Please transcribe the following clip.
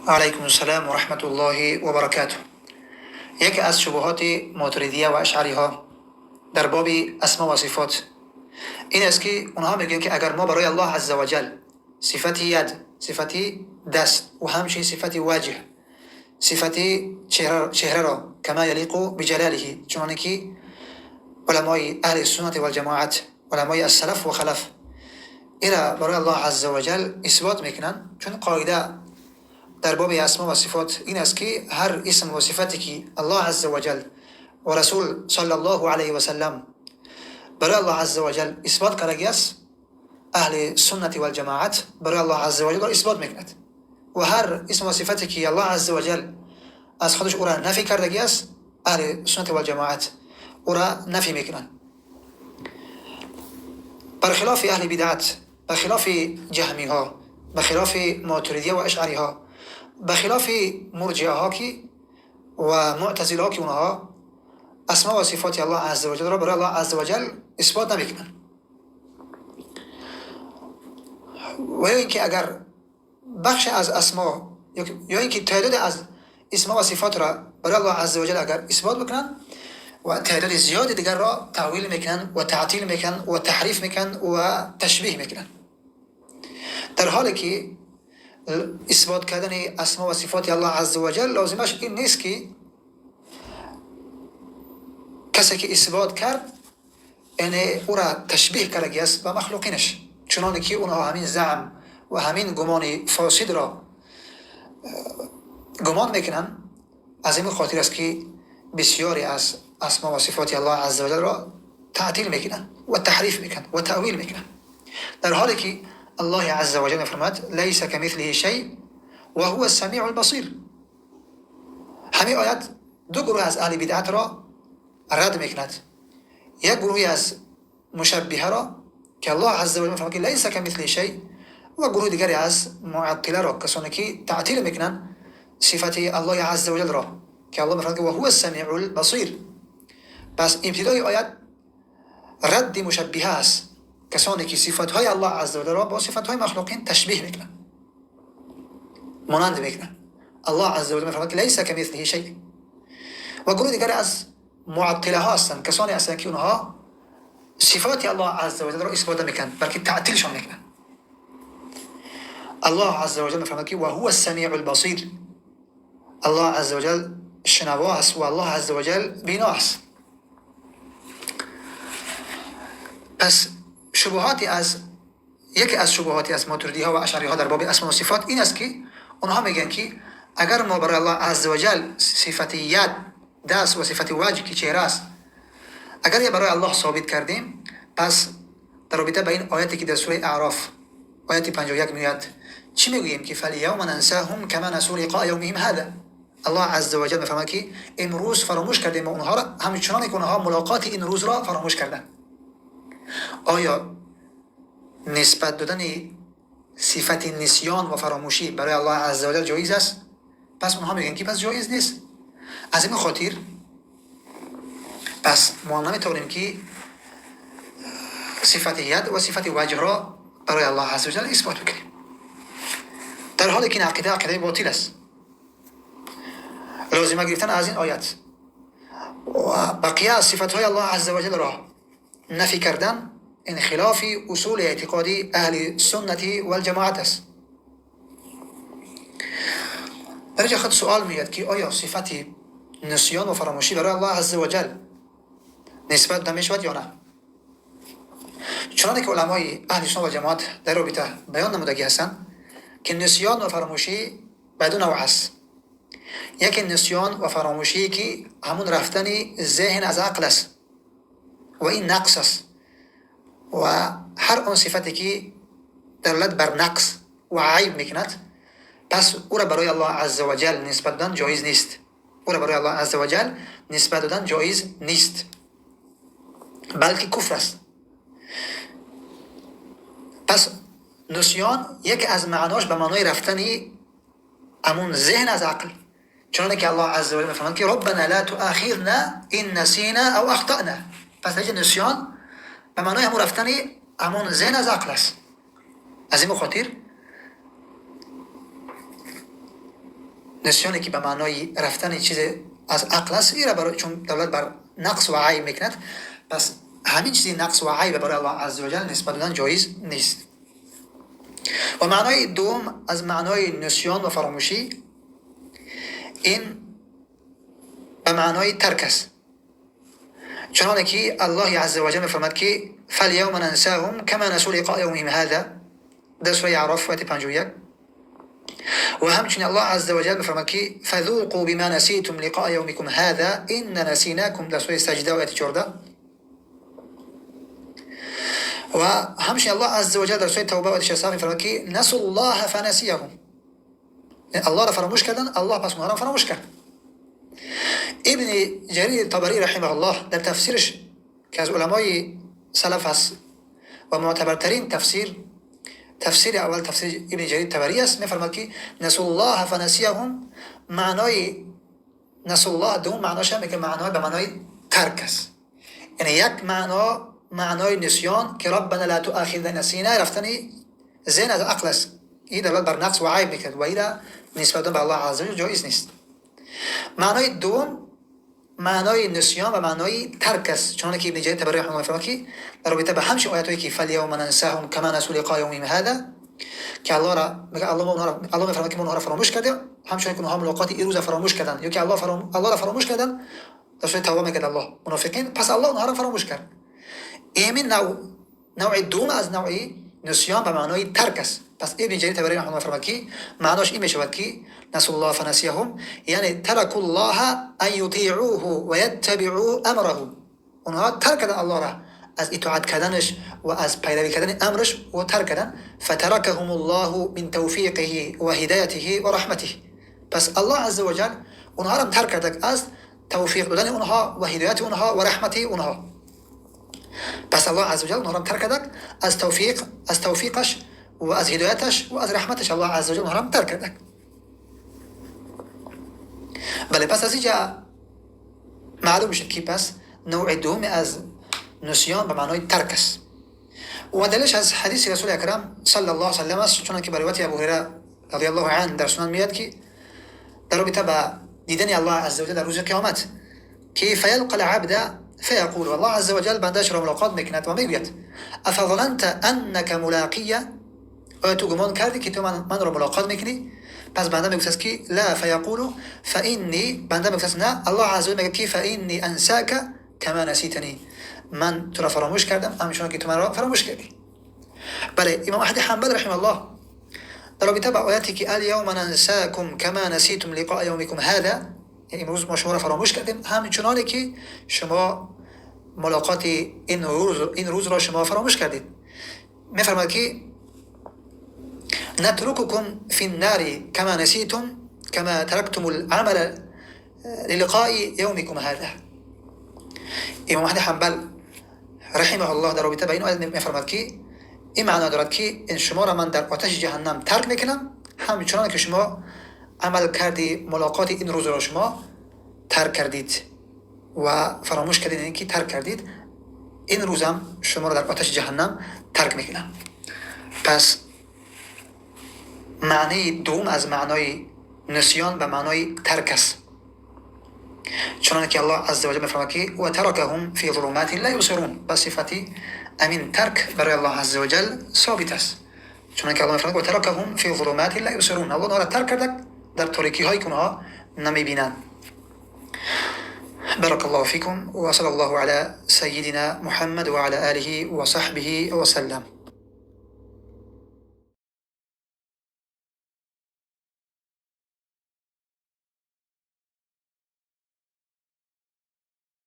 علیکم السلام و رحمت الله و برکاته. یکی از شبهات ماتریدیه و اشعری ها در باب اسما و صفات این است که اونها میگن که اگر ما برای الله عز وجل صفت ید، صفت دست و همچنین صفت وجه، صفت چهره را کما یلیق بجلاله، چنانکه که علمای اهل سنت و الجماعت، علمای السلف و خلف ایرا برای الله عز وجل اثبات میکنن، چون قاعده در باب اسما و صفات این است که هر اسم و صفتی که الله عز وجل و رسول صلی الله علیه و سلم برای الله عز وجل اثبات کرده است، اهل سنت و الجماعت برای الله عز وجل را اثبات میکند و هر اسم و صفتی که الله عز وجل از خودش او را نفی کرده است، اهل سنت و الجماعت او را نفی میکنند. برخلاف اهل بدعت، برخلاف جهمی ها، برخلاف ماتریدیه و اشعری ها، برخلاف مرجعه ها که و معتزله ها که اونها اسما و صفات الله عز وجل را برای الله عز وجل اثبات نمیکنند. و یا اینکه اگر بخش از اسما یا اینکه تعداد از اسما و صفات را برای الله عز وجل اگر اثبات بکنن و تعداد زیاد دیگر را تاویل میکنن و تعطیل میکنن و تحریف میکنن و تشبیه میکنن، در حالی که اثبات کردن اسما و صفات الله عز وجل لازمش این نیست که کسی که اثبات کرد یعنی او را تشبیه کرده است به مخلوقینش، چنانکه که اونها همین زعم و همین گمان فاسد را گمان میکنن. از این خاطر است که بسیاری از اسما و صفات الله عز وجل را تعطیل میکنن و تحریف میکنن و تأویل میکنن، در حالی که الله عز وجل میفرماید لیس کمثله شیء و هو السمیع البصیر. همین آیت دو گروه از اهل بدعت را رد میکند. یک گروهی از مشبهه را که الله عز وجل میفرماید که لیس کمثله شیء، و گروه دیگری از معطله را، کسانی که تعطیل میکنن صفت الله عز وجل را که الله میفرماید که و هو السمیع البصیر. پس ابتدای آیت رد مشبهه است، کسانی که صفتهای الله عز وجل را با صفتهای مخلوقین تشبیه میکنن، مانند میکنن. الله عز وجل میفرماید که لیس کمثله شیء. و گروه دیگری از معطله ها هستند، کسانی هستند که اونها صفات الله عز وجل را اثبات نمیکنن بلکه تعطیلشان میکنن. الله عز وجل میفرماید که و هو السمیع البصیر. الله عز وجل شنوا است و الله عز وجل بینا است. پس شبهاتی از یکی از شبهاتی از ماتریدی ها و اشعری ها در باب اسما و صفات این است که اونها میگن که اگر ما برای الله عز وجل صفت ید، دست و صفت وجه که چهره است، اگر یه برای الله ثابت کردیم، پس در رابطه با این آیتی که در سوره اعراف آیت 51 میاد چی میگوییم که فالیوم ننساهم کما نسوا لقاء یومهم هذا. الله عز وجل میفرماید که امروز فراموش کردیم ما اونها را، همچنان که اونها ملاقات این روز را فراموش کردند. آیا نسبت دادن صفت نسیان و فراموشی برای الله عز وجل جایز است؟ پس اونها میگن که پس جایز نیست. از این خاطر پس ما نمیتونیم که صفت ید و صفت وجه را برای الله عز وجل اثبات بکنیم، در حالی که این عقیده عقیده باطل است. لازمه گرفتن از این آیت و بقیه از صفتهای الله عز وجل را نفی کردن این خلاف اصول اعتقادی اهل سنت و الجماعت است. در اینجا خود سوال میاد که آیا صفت نسیان و فراموشی برای الله عز وجل نسبت نمیشود یا نه؟ چنانکه که علمای اهل سنت و جماعت در رابطه بیان نمودگی هستند که نسیان و فراموشی به دو نوع است. یکی نسیان و فراموشی که همون رفتن ذهن از عقل است و این نقص است و هر آن صفتی که دلالت بر نقص و عیب میکند، پس او را برای الله عز وجل نسبت دادن جایز نیست. او را برای الله عز وجل نسبت دادن جایز نیست، بلکه کفر است. پس نسیان یکی از معناش به معنای رفتن همون ذهن از عقل، چنانکه که الله عز وجل میفرماید که ربنا لا تؤاخذنا ان نسینا او اخطأنا. پس اینجا نسیان به معنای همون رفتن همون ذهن از عقل است. از این خاطر نسیانی که به معنای رفتن چیز از عقل است، ایره برای چون دلالت بر نقص و عیب میکند، پس همین چیزی نقص و عیب برای الله عزوجل نسبت دادن جایز نیست. و معنای دوم از معنای نسیان و فراموشی این به معنای ترک است، چنانه که الله عزوجل میفرماد که فالیوم ننساهم کما نسوا لقاء یومهم هذا در سوره اعراف آیه 51. و همچنین الله عزوجل میفرماد که فذوقوا بما نسیتم لقاء یومکم هذا انا نسیناکم در سوره سجده آیه 14. و همچنین الله عزوجل در سوره توبه آیه 67 میفرماد که نسوا الله فنسیهم، الله را فراموش کردن، الله پس اونها را فراموش کرد. ابن جریر طبری رحمه الله در تفسیرش که از علمای سلف است و معتبرترین تفسیر، تفسیر اول تفسیر ابن جریر طبری است، میفرماد که نسوا الله فنسیهم، معنای نسوا الله دوم معناش هم که معنای به معنای ترک است، یعنی یک معنا معنای نسیان که ربنا لا تؤاخذنا نسینا رفتن ذهن از عقل است، این دلالت بر نقص و عیب میکرد و این نسبت به الله عزوجل جایز نیست. معنای دوم معنای نسیان و معنای ترک است، چون که ابن جریر طبری رحمه الله فرمود که در رابطه به همچین آیاتایی که فالیوم ننساهم کما نسوا لقاء یومهم هذا، که الله را میگه الله ما الله میفرماد که ما اونها را فراموش کردیم، همچنین که اونها ملاقات این روز فراموش کردن، یا که الله را فراموش کردن در سوره توبه میگه الله منافقین، پس الله اونها را فراموش کرد. این نوع دوم از نوع نسیان به معنای ترک است. پس ابن جریر طبری رحمه الله فرمود که معناش این میشود که نسوا الله فنسیهم، یعنی ترکوا الله ان یطیعوه و یتبعوا امره، اونها ترک کردن الله را از اطاعت کردنش و از پیروی کردن امرش و ترک کردن. فترکهم الله من توفیقه و هدایته و رحمته، پس الله عزوجل اونها را ترک کرد از توفیق دادن اونها و هدایت اونها و رحمت اونها. پس الله عزوجل اونها را ترک کرد از توفیق، از توفیقش و از هدایتش و از رحمتش، الله عزوجل اونها را ترک کرد. بله، پس از اینجا معلوم میشه که پس نوع دوم از نسیان به معنای ترک است. و دلیلش از حدیث رسول اکرم صلی الله علیه و سلم است، چون که بر روایت ابو هریره رضی الله عنه در سنن میاد که در رابطه با دیدن الله عزوجل در روز قیامت که فیلقى العبد فیقول، الله عزوجل بندش را ملاقات میکند و میگوید افظننت انک ملاقی، آیا تو گمان کردی که تو من را ملاقات میکنی؟ پس بنده میگوید که لا، فیقول فانی، بنده میگوید نه، الله عزوجل میگه که فانی انساک کما نسیتنی، من تو را فراموش کردم همچنان که تو من را فراموش کردی. بله، امام احمد حنبل رحمه الله در رابطه با آیاتی که الیوم ننساکم کما نسیتم لقاء یومکم هذا، یعنی امروز ما شما را فراموش کردیم همچنان که شما ملاقات این روز را شما فراموش کردید، میفرماید که نترككم في النار كما نسيتم كما تركتم العمل للقاء يومكم هذا. امام احمد حنبل رحمه الله در رابطه با این آیت میفرماید که این معنا دارد که این شما را من در آتش جهنم ترک میکنم همچنان که شما عمل کردی ملاقات این روز را شما ترک کردید و فراموش کردید، اینکه ترک کردید، این روزم شما را در آتش جهنم ترک میکنم. پس معنی دوم از معنای نسیان به معنای ترک است، چنانکه که الله عزوجل میفرماید که و ترکهم فی ظلمات لا یبصرون، به صفت امین ترک برای الله عزوجل ثابت است، چنانکه الله میفرماید و ترکهم فی ظلمات لا یبصرون، الله آنها را ترک کرد در تاریکی هایی که آنها نمیبینند. بارك الله فيكم وصلى الله على سيدنا محمد وعلى آله وصحبه وسلم.